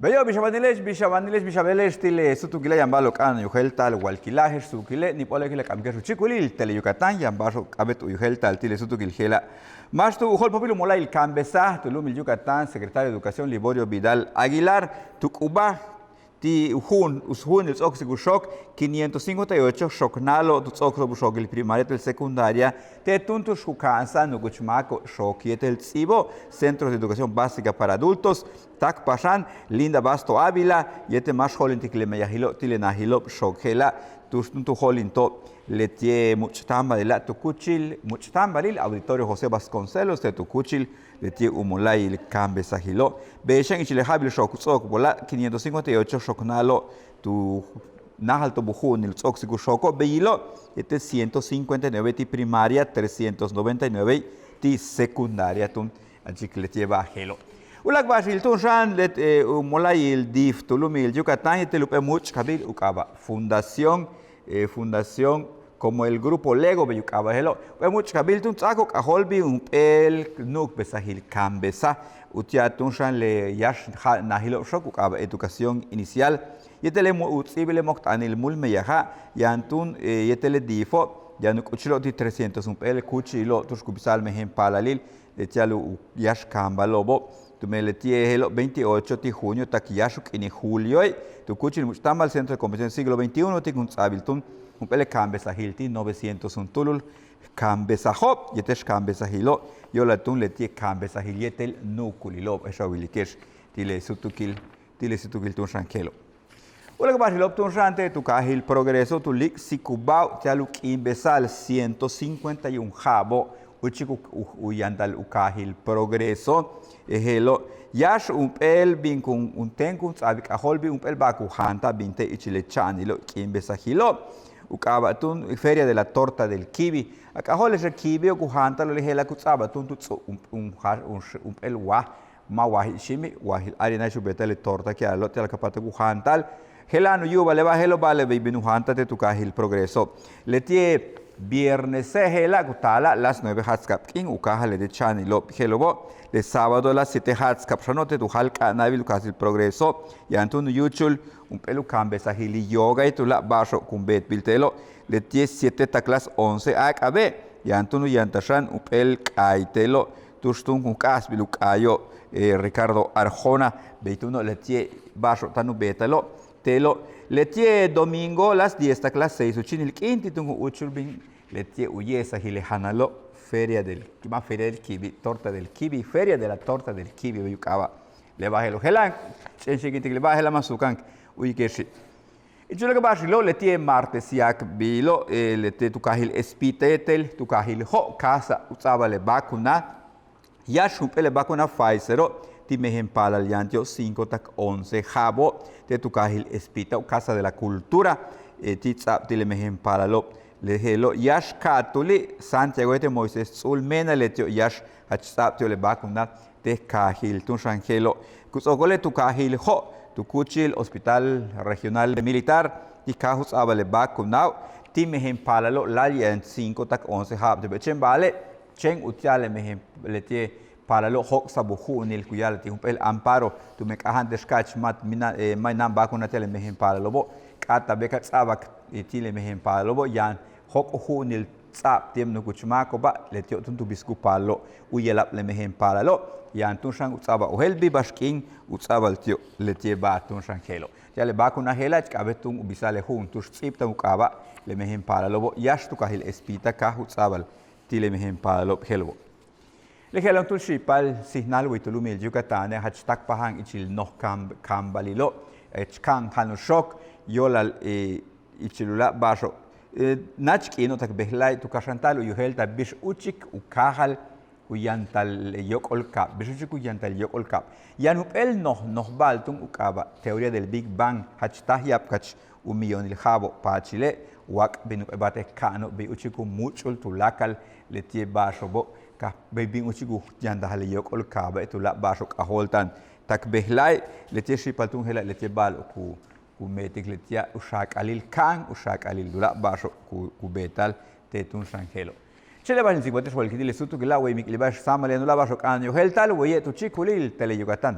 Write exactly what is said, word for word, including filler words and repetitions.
Beyo', bix a wanile'ex, bix a wanile'ex, bix a beele'ex ti' le súutukila', yaan ba'alo'ob k'a'ana'an u yéetel wal kilaje'ex suukile', níib óolekila' k'amike'ex u chíikulil Teleyucatán, yaan ba'axo'ob k'a'abéet u yéetel ti' le súutukil je'ela'. Máax tu jo'olpóopil u mola'ayil kaambesaj tu lu'umil Yucatán, secretario de Educación Liborio Vidal Aguilar, tu k'ubaj ti' u ju'un, u ju'unil ts'o'oksik u xook quinientos cincuenta y ocho xooknáalo'ob tu ts'o'okso'ob u xookil primaria yéetel secundaria, te' túun tu'ux ku ka'ansa'al nukuch máako'ob xook yéetel ts'íibo', centros de educación básica para adultos, táakpaj xan Linda Basto Ávila yéetel máax jo'olintik le meyajilo' ti' le najilo'ob xook je'ela', tu'ux túun tu jo'olinto'ob leti'e' múuch'táambalila' tu kúuchil múuch'táambalil Auditorio José Vasconcelos te' tu kúuchil leti'e' u mola'ayil kaambesajilo'. Bey xan ichil le ja'abil xook u ts'o'okbola' quinientos cincuenta y ocho xooknáalo'ob tu náajalto'ob u ju'unil u ts'o'oksik u xooko'ob, beyilo' yéetel ciento cincuenta y nueve ti' primaria, trescientos noventa y nueve ti' secundaria túun. Achik leti'e' ba'al je'elo'. Uláak' ba'axil túun xan le u mola'ayil DIF tu lu'umil Yucatán yéetel jump'éel múuch'kabil u k'aaba' Fundación, eh, Fundación como el Grupo Lego bey u k'aaba' je'elo'. Jump'éel múuch'kabil túun ts'áako'ob k'ajóolbil jump'éel nu'ukbesajil kaambesaj utia'al túun xan le yáax najilo'ob xook u k'aaba' educación inicial yéetel le mu u ts'íibil le mok t'aanil múul meyaja', yaan túun, eh, yéetel le DIFo' yaan u k'uchilo'ob ti' trescientos jump'éel kúuchilo' tu'ux ku bisa'al mejen paalalil leti'e' u yáax kaambalo'obo'. Tumen leti'e' je'elo' veintiocho ti' junio tak yáax u k'iinil julioe' tu kúuchil múuch'táambal Centro de Convención Siglo veintiuno ti' kun ts'a'abil túun jump'éel le kaambesajil ti' novecientos juntúulul kaambesajo'ob yéetel xkaambesajilo' yo'olal túun leti'e' kaambesajil yéetel nu'ukulilo'ob je'ex a wilike'ex ti' le súutukil ti' le súutukil túun xan je'elo'. Uláak' ba'axilo'ob túun xan te' tu kaajil Progreso tu líik'sik u ba'o'ob ti'al u k'iimbesa'al ciento cincuenta y un ja'abo' úuchik u, u, u yantal u kaajil Progreso. Je'elo' yáax jump'éel bin kun, kun teen kun ts'a'abil k'ajóolbil jump'éel ba'al ku jaanta'al bin te' ichil le cha'anilo' k'iimbesajilo'. U k'aaba' túun Feria de la Torta del Kiwi. A k'ajóolix le kiwio' ku jaanta'al le je'ela' ku ts'a'abal túun tu ts'u un, un, jump'éel waj ma' wajil xíimil, wajil harina je'ex u beeta'al le torta ki'alo'ob ti'al ka páatak u jaanta'al. Je'ela' u yu'ubal le ba'al je'elo' ba'ale' bey bin u jaanta'al te' tu kaajil Progreso. Leti'e' viernese' je'ela' ku taala' las nueve ja'atskab k'iin u káajal leti' cha'anilo'ob je'elo'obo'. Le sábado las siete ja'atskab xano' te' tu jáal k'a'ana'abil u kaajil Progreso yaan túun u yúuchul jump'éel u kaambesajil yoga yéetel u láak' ba'axo'ob kun beetbil te'elo'. Leti'e' siete tak las once áak'abe' yaan túun u yantal xan jump'éel k'aay te'elo' tu'ux túun kun k'a'ajsbil u k'aayo'ob, eh, Ricardo Arjona. Bey túuno' leti'e' ba'axo'ob táan u beeta'alo'. Te'elo' leti'e' domingo las diez tak las seis u chíinil k'iin ti' túun kun úuchul bin leti'e' u ye'esajil le janalo' Feria del, ma' Feria del Kiwi, Torta del Kiwi, Feria de la Torta del Kiwi bey u k'aaba'. Le ba'al je'elo' je'ela' ch'éen xi'ik'intik le ba'al je'ela' ma' suuka'an u'uyike'exi'. Ich uláak' ba'axilo' leti'e' martes yaakbilo', eh, leti' tu kaajil Espita yéetel tu kaajil Jo' Casa u ts'a'abal le vacuna. Yáax jump'éel le vacuna Pfizero' ti' mejen paalal yaan ti'ob cinco tak once ja'abo' te' tu kaajil Espita u Casa de la Cultura, eh, ti' ts'a'ab ti' le mejen paalalo'ob. Le je'elo' yáax ka'atúuli' Santiago yéetel Moisés Tz'ul Mena leti'ob yáax jach ts'a'ab ti'ob le vacuna te' kaajil túun xan je'elo'. Ku ts'o'okole' tu kaajil Jo' tu kúuchil Hospital Regional Militar ti' káaj u ts'a'abal le vacunao' ti' mejen paalalo' láayli' yaan cinco tak once ja'ab te' bey chéen ba'ale' chéen utia'al le mejen leti'e' paalalo' jóok'sa'ab u ju'unil ku ya'ala'al ti' jump'éel amparo tumen k'aja'an te'ex ka'ach ma' mina'an, eh, ma' mina'an vacuna ti'al le mejen paalalo'obo', k'áat a beey ka ts'a'abak ti' le mejen paalalo'obo' yaan jóok' u ju'unil ts'a'ab ti'ob nukuch máako'oba' leti'ob túun tu bisik u paalalo' u yela'ab le mejen paalalo' yaan túun xan u ts'a'abal ojéeltbil ba'ax k'iin u ts'a'abal ti'ob leti'e' ba'al túun xan je'elo'. Ti'al le vacuna je'ela' k'a'abéet túun u bisa'al le ju'un tu'ux ts'íibta'an u k'aaba' le mejen paalalo'obo' yáax tu kaajil Espita káaj u ts'a'abal ti' le mejen paalalo'ob je'elo'obo'. Le je'elo' túun xi'ipal sijnal way tu lu'umil Yucatane' jach táakpaja'an ichil noj kaambalilo' jach ka'anja'an u xook yo'olal, eh, ichil u láak' ba'axo'ob, eh, náach k'iino' tak bejla'e' tu kaxanta'al u yojéelta'al bix úuchik u káajal u yantal le yóok'ol kaab, bix úuchik u yantal yóok'ol kaab. Yaan jump'éel noj nojba'al túun u k'aaba' teoría del Big Bang jach táaj ya'abkach u millonil ja'abo' paachile' waak' bin jump'éel ba'al te' ka'ano' bey úuchik u múuch'ul tuláakal leti'e' ba'axo'obo' ka bey bin úuchik u yantajal le yóok'ol kaabe' tuláak' ba'axo'ob k'ajóolta'an tak bejla'e' leti'e' xi'ipal túun je'ela' leti'e' ba'al ku ku meetik leti'e' u xaak'alil ka'an u xaak'alil tuláak' ba'axo'ob ku ku beeta'al te' túun xan je'elo'. Chéen le ba'ax in tsikbalte'ex walkil ti' le súutukila' way mik'il ba'ax sáamal yaan uláak' ba'axo'ob k'a'ana'an u yojéelta'al waye' tu chíikulil Tele Yucatán.